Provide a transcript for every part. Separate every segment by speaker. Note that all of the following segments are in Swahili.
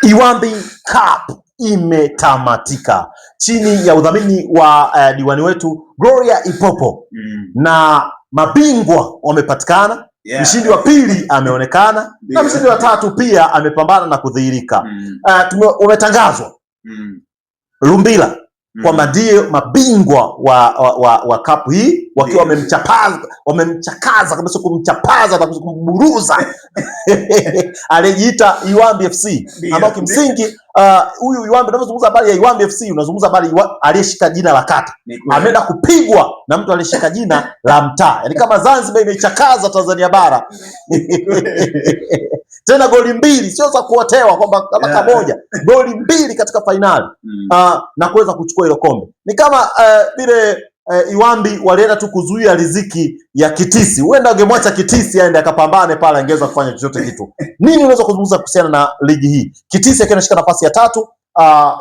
Speaker 1: Iwambi Cup imetamatika chini ya udhamini wa diwani wetu Gloria Ipopo na mabingwa wamepatikana. Mshindi wa pili ameonekana na mshindi wa tatu pia amepambana na kudhihirika. Umetangazwa Lumbila kwamba ndiyo mabingwa wa cup hii wakiwa wamemchakaza kabisa, kumchapaza na kumburuza aliyejiita Iwambi FC, ambao kimsingi huyu Iwambi, unapozungumza habari ya Iwambi FC unazungumza habari aliyeshika jina la kata, ameenda kupigwa na mtu aliyeshika jina la mtaa, yaani kama Zanzibar imeichakaza Tanzania bara tena goli mbili sio za kuotewa kwamba kama kamoja, goli mbili katika fainali na kuweza kuchukua hilo kombe. Ni kama vile Iwambi walienda tu kuzuia riziki ya Kitisi. Huenda angemwacha Kitisi aende akapambane pale, angeweza kufanya chochote kitu. Nini unaweza kuzungumza kuhusiana na ligi hii? Kitisi akiwa anashika nafasi ya tatu,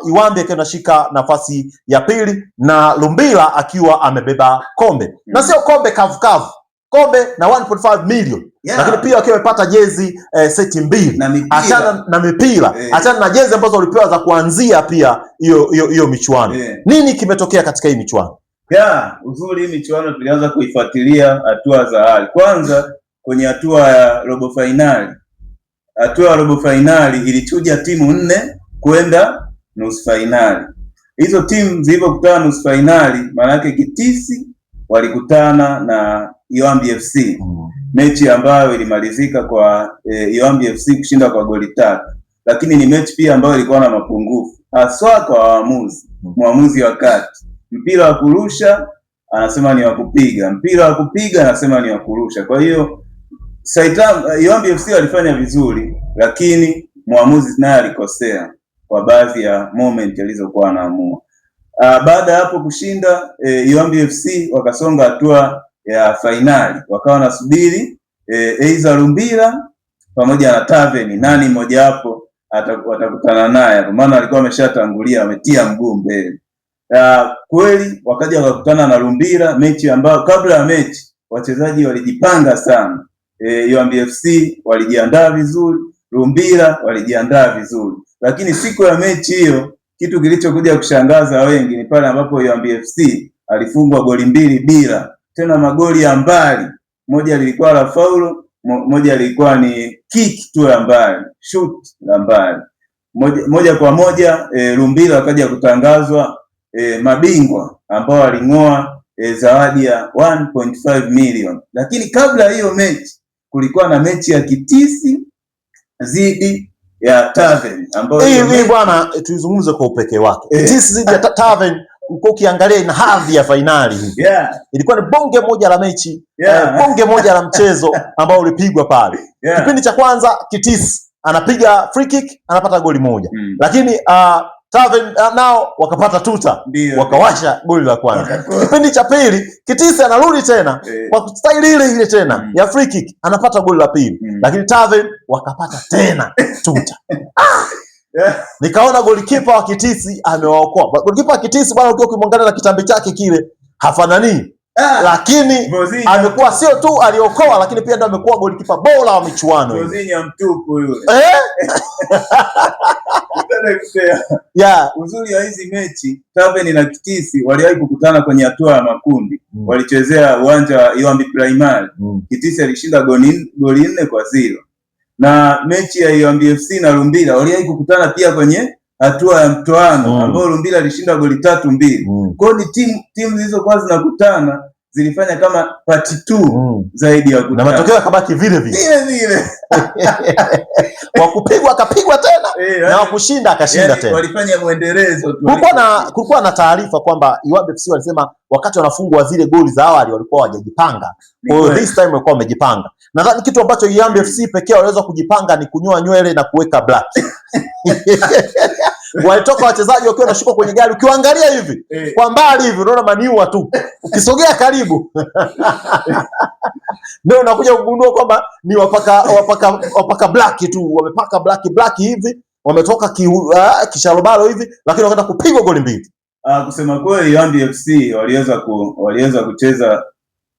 Speaker 1: Iwambi akiwa anashika nafasi ya pili na Lumbila akiwa amebeba kombe na sio kombe kavu kavu, kombe na 1.5 million, lakini pia wakiwa wamepata jezi seti mbili
Speaker 2: na mipira.
Speaker 1: Achana na mipira, achana na jezi ambazo walipewa za kuanzia pia hiyo hiyo hiyo michuano. Nini kimetokea katika hii michuano?
Speaker 2: Yeah, uzuri hii michuano tulianza kuifuatilia hatua za awali. Kwanza kwenye hatua ya robo fainali, hatua ya robo fainali ilichuja timu nne kwenda nusu fainali. Hizo timu zilivyokutana nusu fainali, maana yake Kitisi walikutana na Iwambi FC, mechi ambayo ilimalizika kwa Iwambi FC kushinda kwa goli 3, lakini ni mechi pia ambayo ilikuwa na mapungufu haswa kwa waamuzi. Mwamuzi wa kati, mpira wa kurusha anasema ni wa kupiga, mpira wa kupiga anasema ni wa kurusha. Kwa hiyo Iwambi FC walifanya vizuri, lakini mwamuzi naye alikosea kwa baadhi ya moment alizokuwa anaamua. Baada ya hapo kushinda Iwambi FC wakasonga hatua ya fainali, wakawa wanasubiri Eiza Lumbila pamoja na Taveni, nani mmoja wapo watakutana naye, kwa maana alikuwa ameshatangulia ametia mguu mbele. Kweli wakaja wakakutana na Lumbila, mechi ambayo kabla ya mechi wachezaji walijipanga sana. Iwambi FC walijiandaa vizuri, Lumbila walijiandaa vizuri, lakini siku ya mechi hiyo kitu kilichokuja kushangaza wengi ni pale ambapo Iwambi FC alifungwa goli 2-0, tena magoli ya mbali. Moja lilikuwa la faulo, moja lilikuwa ni kick tu ya mbali, shoot la mbali. Moja kwa moja Lumbila wakaja kutangazwa mabingwa ambao waling'oa zawadi ya 1.5 million. Lakini kabla hiyo mechi kulikuwa na mechi ya Kitisi dhidi ya Tavern ambayo hiyo
Speaker 1: Hii
Speaker 2: mechi
Speaker 1: bwana, tuizungumze kwa upekee wake. Kitisi dhidi ya Tavern, uko ukiangalia ina hadhi ya fainali hii. Ilikuwa ni bonge moja la mechi, bonge moja la mchezo ambao ulipigwa pale. Kipindi cha kwanza Kitisi anapiga free kick, anapata goli moja. Lakini Tavern nao wakapata tuta, wakawasha goli la kwanza. Kipindi cha pili Kitisi anarudi tena kwa staili ile ile tena ya free kick, anapata goli la pili. Lakini Tavern wakapata tena tuta. Nikaona golikipa wa Kitisi amewaokoa. Golikipa wa Kitisi bwana, ukiwa ukimwangalia na kitambi chake kile hafanani. Lakini
Speaker 2: Vozinha.
Speaker 1: amekuwa sio tu aliokoa, lakini pia ndo amekuwa golikipa bora wa michuano hii.
Speaker 2: Vozinha mtupu yule. Uzuri wa hizi mechi, Tavern na Kitisi waliwahi kukutana kwenye hatua ya makundi. Walichezea uwanja wa Iwambi Primary. Kitisi alishinda goli 4-0. Na mechi ya Iwambi FC na Lumbila waliwahi kukutana pia kwenye hatua ya mtoano, ambayo Lumbila alishinda goli 3-2. Kwa hiyo ni timu zilizokuwa zinakutana zilifanya kama part 2 zaidi ya kukutana.
Speaker 1: Na matokeo yakabaki vile vile.
Speaker 2: Vile vile.
Speaker 1: Wa kupigwa akapigwa tena, na wa kushinda akashinda tena.
Speaker 2: Walifanya mwendelezo tu.
Speaker 1: Kulikuwa na taarifa kwamba Iwambi FC walisema wakati wanafungwa zile goli za awali walikuwa hawajajipanga. Kwa hiyo this time walikuwa wamejipanga. Nadhani kitu ambacho Iwambi FC pekee waliweza kujipanga ni kunyoa nywele na kuweka black. Walitoka wachezaji wakiwa wanashuka kwenye gari, ukiwaangalia hivi kwa mbali hivi unaona maniua tu, ukisogea karibu ndio unakuja kugundua kwamba ni wapaka black tu, wamepaka black black hivi, wametoka kisharobaro hivi, lakini wakaenda kupigwa goli 2.
Speaker 2: Kusema kweli Iwambi FC waliweza kucheza,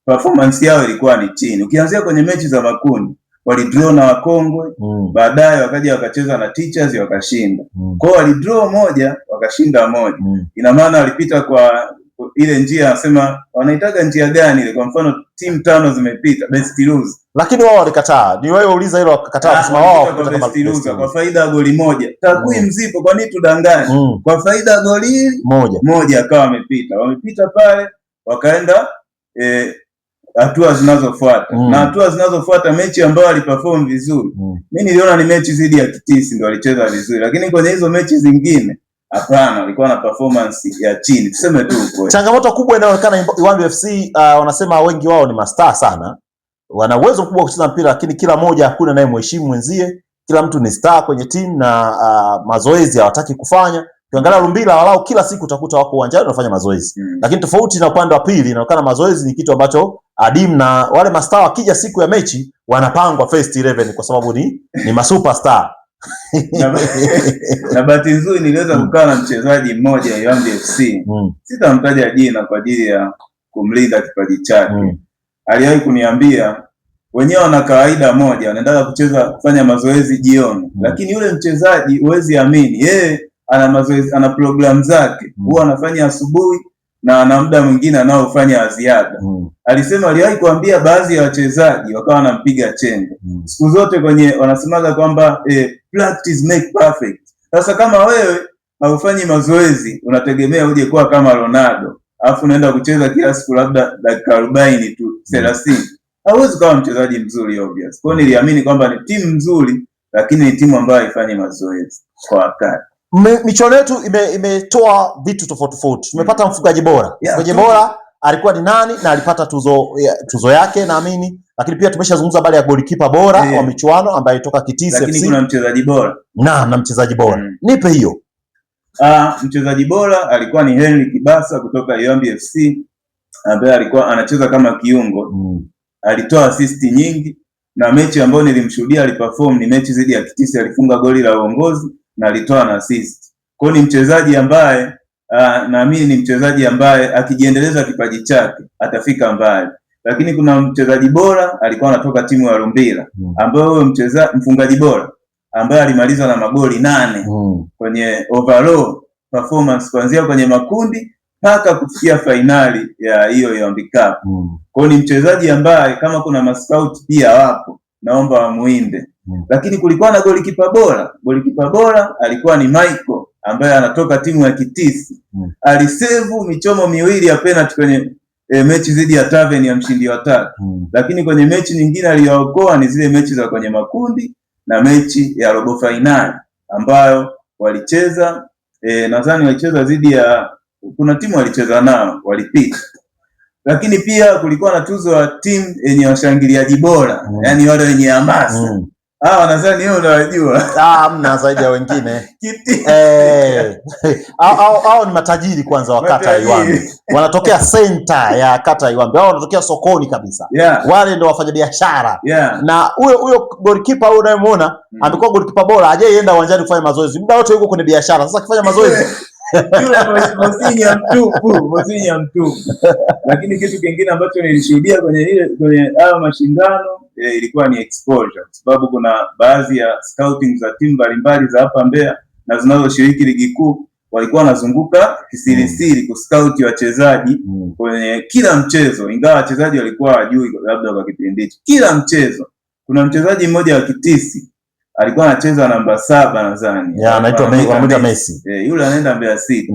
Speaker 2: performance yao ilikuwa ni chini. Ukianzia kwenye mechi za makundi Walidraw na Wakongwe, baadaye wakaja wakacheza na Teachers wakashinda. Kwa hiyo walidraw moja wakashinda moja. Ina maana walipita kwa ile njia, anasema wanaitaga njia gani ile? Kwa mfano timu tano zimepita best loser,
Speaker 1: Lakini wao walikataa. Ni wewe uliza hilo wakakataa, wakasema wao
Speaker 2: walipita
Speaker 1: hawakupita
Speaker 2: kwa
Speaker 1: kama
Speaker 2: best
Speaker 1: best
Speaker 2: loser kwa
Speaker 1: loser.
Speaker 2: faida ya goli moja. Takwimu zipo, kwa nini tudanganye? Kwa faida ya goli hili
Speaker 1: Moja.
Speaker 2: moja akawa wamepita, wamepita pale wakaenda hatua zinazofuata na hatua zinazofuata mechi ambayo waliperform vizuri, mi niliona ni mechi dhidi ya Kitisi ndio walicheza vizuri, lakini kwenye hizo mechi zingine hapana, walikuwa na performance ya chini, tuseme tu ukweli.
Speaker 1: Changamoto kubwa inayoonekana Iwambi FC, wanasema wengi wao ni mastaa sana, wana uwezo mkubwa wa kucheza mpira, lakini kila mmoja hakuna naye mheshimu mwenzie, kila mtu ni star kwenye timu na mazoezi hawataki kufanya. Ukiangalia Lumbila walau kila siku utakuta wako uwanjani wanafanya mazoezi, lakini tofauti na upande wa pili inaonekana mazoezi ni kitu ambacho adimu, na wale mastaa wakija siku ya mechi wanapangwa first 11 kwa sababu ni masuperstar.
Speaker 2: Na bahati nzuri niliweza kukaa na mchezaji mmoja Iwambi FC, sitamtaja jina kwa ajili ya kumlinda kipaji chake. Aliwahi kuniambia wenyewe wana kawaida moja, wanaendaga kucheza kufanya mazoezi jioni, lakini yule mchezaji huwezi amini, yeye ana mazoezi, ana programu zake huwa anafanya asubuhi na ana muda mwingine anaofanya ziada. Alisema aliwahi kuambia baadhi ya wachezaji wakawa wanampiga chenga siku zote kwenye wanasemaga kwamba practice make perfect. Sasa kama wewe haufanyi mazoezi unategemea uje kuwa kama Ronaldo, alafu unaenda kucheza kila siku labda dakika 40 tu 30, hauwezi kuwa mchezaji mzuri obvious. Kwa hiyo niliamini kwamba ni timu nzuri, lakini ni timu ambayo haifanyi mazoezi kwa wakati.
Speaker 1: Michuano yetu imetoa vitu tofauti tofauti. Tumepata mfungaji bora. Mfungaji bora alikuwa ni nani na alipata tuzo yake naamini, lakini pia tumeshazungumza habari ya golikipa bora wa michuano ambaye alitoka Kitisi
Speaker 2: Lakini
Speaker 1: FC
Speaker 2: kuna mchezaji bora
Speaker 1: na mchezaji bora. Nipe hiyo.
Speaker 2: Mchezaji bora alikuwa ni Henry Kibasa kutoka Iwambi FC ambaye alikuwa anacheza kama kiungo. Alitoa assist nyingi na mechi ambayo nilimshuhudia aliperform ni mechi dhidi ya Kitisi, alifunga goli la uongozi na alitoa na assist. Kwa hiyo ni mchezaji ambaye naamini ni mchezaji ambaye akijiendeleza kipaji chake atafika mbali. Lakini kuna mchezaji bora alikuwa anatoka timu ya Lumbila ambaye huyo mfungaji bora ambaye alimaliza na magoli 8 kwenye overall performance kuanzia kwenye makundi mpaka kufikia fainali ya hiyo Iwambi Cup. Kwa hiyo ni mchezaji ambaye kama kuna mascout pia wapo, naomba wamuinde. Lakini kulikuwa na golikipa bora. Golikipa bora alikuwa ni Michael ambaye anatoka timu ya Kitisi. Alisevu michomo miwili ya penalty kwenye mechi dhidi ya Taven ya mshindi wa tatu. Lakini kwenye mechi nyingine aliyookoa ni zile mechi za kwenye makundi na mechi ya robo fainali ambayo walicheza nadhani walicheza dhidi ya kuna timu walicheza nao walipita. Lakini pia kulikuwa na tuzo ya timu yenye washangiliaji bora, yani wale wenye hamasa. Nadhani wewe unawajua.
Speaker 1: Hamna zaidi ya wengine. Hao ni matajiri kwanza wa kata ya Iwambi. Wanatokea center ya kata ya Iwambi. Hao wanatokea sokoni kabisa. Wale ndio wafanyabiashara. Na huyo goalkeeper huyo unayemuona amekuwa goalkeeper bora, hajaienda uwanjani kufanya mazoezi. Muda wote yuko kwenye biashara. Sasa akifanya mazoezi
Speaker 2: Yule Mosinya mtupu, Mosinya mtupu. Lakini kitu kingine ambacho nilishuhudia kwenye hayo mashindano ilikuwa ni exposure, kwa sababu kuna baadhi ya scouting za timu mbalimbali za hapa Mbeya na zinazoshiriki ligi kuu walikuwa wanazunguka kisirisiri kuscout wachezaji kwenye kila mchezo, ingawa wachezaji walikuwa hawajui labda kwa kipindi hicho. Kila mchezo kuna mchezaji mmoja wa Kitisi alikuwa anacheza namba 7 nadhani.
Speaker 1: Yeah, anaitwa
Speaker 2: Anaitwa
Speaker 1: wanamuita
Speaker 2: Messi.
Speaker 1: Messi.
Speaker 2: Yule anaenda Mbeya City.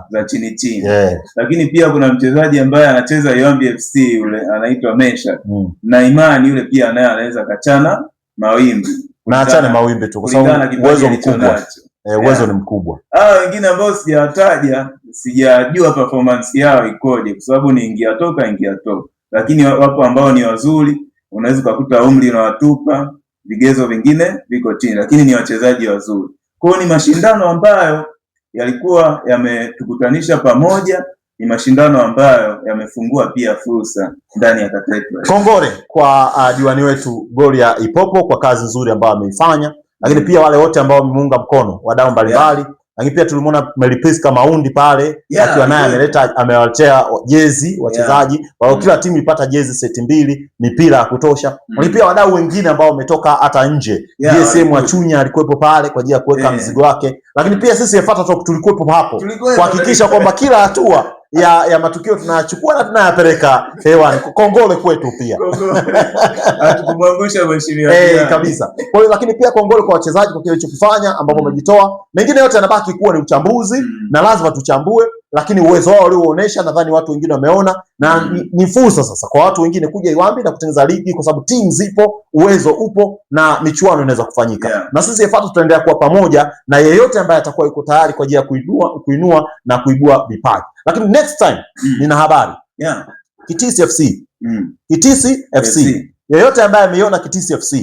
Speaker 2: Za chini chini. Lakini pia kuna mchezaji ambaye anacheza Iwambi FC yule anaitwa Mesha. Na imani yule pia naye anaweza kachana mawimbi.
Speaker 1: Na achane mawimbi tu kwa sababu
Speaker 2: Kulingana na kipaji
Speaker 1: uwezo
Speaker 2: alicho
Speaker 1: mkubwa.
Speaker 2: nacho.
Speaker 1: Uwezo ni mkubwa.
Speaker 2: Hawa wengine ambao sijawataja, sijajua performance yao ikoje kwa sababu ni ingia toka ingia toka. Lakini wapo ambao ni wazuri, unaweza ukakuta umri unawatupa, vigezo vingine viko chini, lakini ni wachezaji wazuri. Kwa hiyo ni mashindano ambayo yalikuwa yametukutanisha pamoja, ni mashindano ambayo yamefungua pia fursa ndani ya kata yetu.
Speaker 1: Kongole kwa diwani wetu Gloria Ipopo kwa kazi nzuri ambayo ameifanya, lakini pia wale wote ambao wamemuunga mkono, wadau mbalimbali Lakini pia tulimwona Melipriska Maundi pale akiwa naye ameleta, amewaletea jezi wachezaji. Kwa hiyo kila timu ipata jezi seti mbili, mipira ya kutosha. Lakini pia wadau wengine ambao wametoka hata nje, GSM wa Chunya alikuwepo pale kwa ajili ya kuweka mzigo wake. Lakini pia sisi Efata Talk tulikuwepo hapo kuhakikisha kwamba kila hatua ya matukio tunayachukua na tunayapeleka hewani. Kongole kwetu pia.
Speaker 2: Hatukumwangusha mheshimiwa.
Speaker 1: Kabisa. Kwa hiyo lakini pia kongole kwa wachezaji kwa kile walichokifanya ambapo wamejitoa. Mengine yote yanabaki kuwa ni uchambuzi na lazima tuchambue, lakini uwezo wao walioonesha nadhani watu wengine wameona na ni fursa sasa kwa watu wengine kuja Iwambi na kutengeneza ligi kwa sababu timu zipo, uwezo upo na michuano inaweza kufanyika. Na sisi Efata tutaendelea kuwa pamoja na yeyote ambaye atakuwa yuko tayari kwa ajili ya kuinua na kuibua vipaji. Lakini next time nina habari. Kitisi FC. Kitisi FC.
Speaker 2: FC.
Speaker 1: Yeyote ambaye ameiona Kitisi FC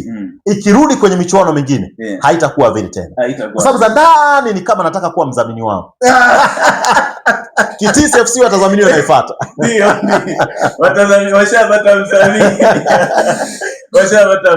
Speaker 1: ikirudi kwenye michuano mingine haitakuwa vile tena.
Speaker 2: Haitakuwa.
Speaker 1: Kwa sababu za ndani ni kama nataka kuwa mdhamini wao. Kitisi FC watadhaminiwa na Efata.
Speaker 2: Ndio, ndio. Watadhamini, washapata mdhamini. Washapata.